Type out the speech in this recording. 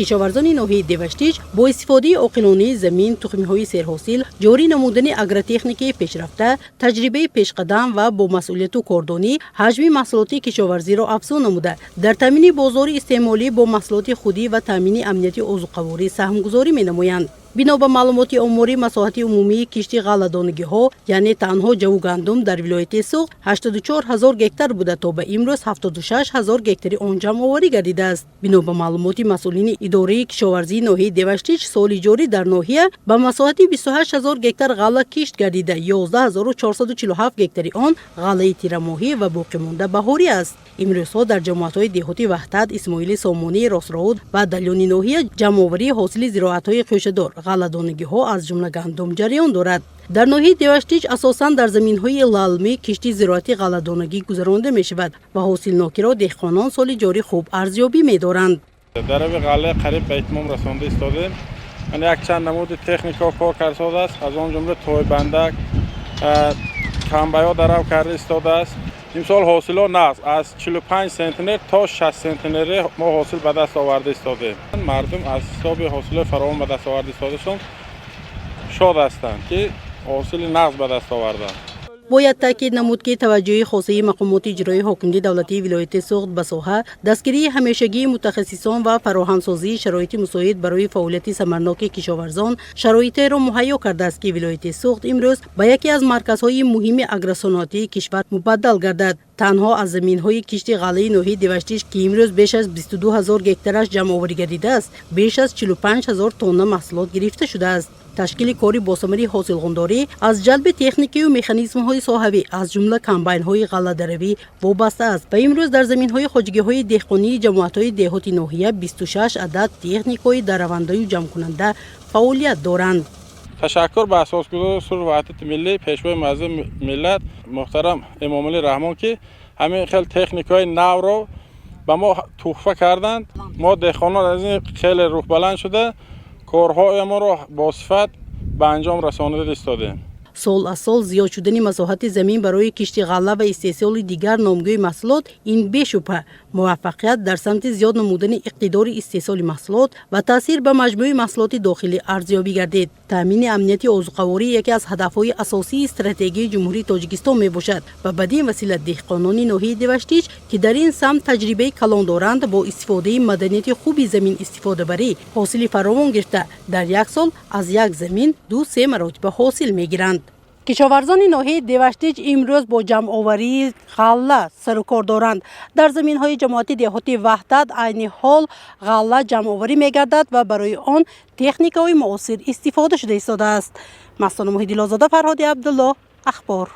Кишоварзони ноҳияи Деваштич бо истифодаи оқилонаи замин, тухмиҳои серҳосил, ҷорӣ намудани агротехникаи пешрафта, таҷрибаи пешқадам ва бо масъулияту кордонӣ ҳаҷми маҳсулоти кишоварзиро афзун намуда, дар таъмини бозори истеъмолӣ бо маҳсулоти худӣ ва таъмини амнияти озуқаворӣ саҳмгузорӣ менамоянд. Бино ба маълумоти оморӣ, масоҳати умумии кишти ғалладонагиҳо, яъне танҳо ҷаву гандум, дар вилояти Суғд 84 ҳазор гектар буда, то ба имрӯз 76 ҳазор гектари он ҷамъоварӣ гардидааст. Бино ба маълумоти масъулини идораи кишоварзии ноҳияи Деваштич, соли ҷорӣ дар ноҳия ба масоҳати 28 ҳазор гектар ғалла кишт гардида, 11 447 гектари он ғаллаи тирамоҳӣ ва боқимонда баҳорӣ аст. Имрӯзҳо дар ҷамоатҳои деҳоти Ваҳдат, Исмоили Сомонӣ, Ростроуд ва Далёни ноҳия ҷамъоварии ҳосили зироатҳои хӯшадор, ғалладонагиҳо, аз ҷумла гандум, ҷараён дорад. Дар ноҳияи Деваштич асосан дар заминҳои лалмӣ кишти зироати ғалладонагӣ гузаронида мешавад ва ҳосилнокиро деҳқонон соли ҷорӣ хуб арзёбӣ медоранд. Дарави ғалла қариб ба итмом расонда истодем. Якчанд намуди техникао кор кардааст, аз он ҷумла тойбандак, камбайҳо дарав карда истодааст. Имсол ҳосило нағз, аз 45 центнер то 60 центнери мо ҳосил ба даст оварда истодем. Мардум аз ҳисоби ҳосилои фаровон ба даст оварда истодашон шод ҳастанд, ки ҳосили нағз ба даст оварданд. Бояд таъкид намуд, ки таваҷҷӯҳи хосаи мақомоти иҷроии ҳокимияти давлатии вилояти Суғд ба соҳа, дастгирии ҳамешагии мутахассисон ва фароҳамсозии шароити мусоид барои фаъолияти самарноки кишоварзон шароитеро муҳайё кардааст, ки вилояти Суғд имрӯз ба яке аз марказҳои муҳими агросаноатии кишвар мубаддал гардад. Танҳо аз заминҳои кишти ғаллаи ноҳияи Деваштич, ки имрӯз беш аз 22 ҳазор гектараш ҷамъоварӣ гардидааст, беш аз 45 ҳазор тонна маҳсулот гирифта шудааст. Ташкили кори босамари ҳосилғундорӣ аз ҷалби техникаю механизмҳои соҳавӣ, аз ҷумла комбайнҳои ғалладаравӣ, вобаста аст ва имрӯз дар заминҳои хоҷагиҳои деҳқонии ҷамоатҳои деҳоти ноҳия 26 адад техникаҳои даравандаю ҷамъкунанда фаъолият доранд. Ташаккур ба асосгузори сулҳу ваҳдати миллӣ, Пешвои муаззами миллат муҳтарам Эмомалӣ Раҳмон, ки ҳамин хел техникаҳои навро ба мо туҳфа карданд. Мо деҳқонон аз ин хеле рӯҳбаланд шуда, корҳоямонро босифат ба анҷом расонида истодем. Сол аз сол зиёд шудани масоҳати замин барои кишти ғалла ва истеҳсоли дигар номгӯи маҳсулот ин бешубҳа муваффақият дар самти зиёд намудани иқтидори истеҳсоли маҳсулот ва таъсир ба маҷмӯи маҳсулоти дохилӣ арзёбӣ гардид. Таъмини амнияти озуқаворӣ яке аз ҳадафҳои асосии стратегияи Ҷумҳурии Тоҷикистон мебошад ва бадин васила деҳқонони ноҳияи Деваштич, ки дар ин самт таҷрибаи калон доранд, бо истифодаи маданияти хуби замин истифодабарӣ ҳосили фаровон гирифта, дар як сол аз як замин 2-се маротиба ҳосил мегиранд. Кишоварзони ноҳияи Деваштич имрӯз бо ҷамъоварии ғалла сарукор доранд. Дар заминҳои ҷамоати деҳоти Ваҳдат айни ҳол ғалла ҷамъоварӣ мегардад ва барои он техникаҳои муосир истифода шуда истодааст. Мастона Муҳиддилозода, Фарҳоди Абдулло, Ахбор.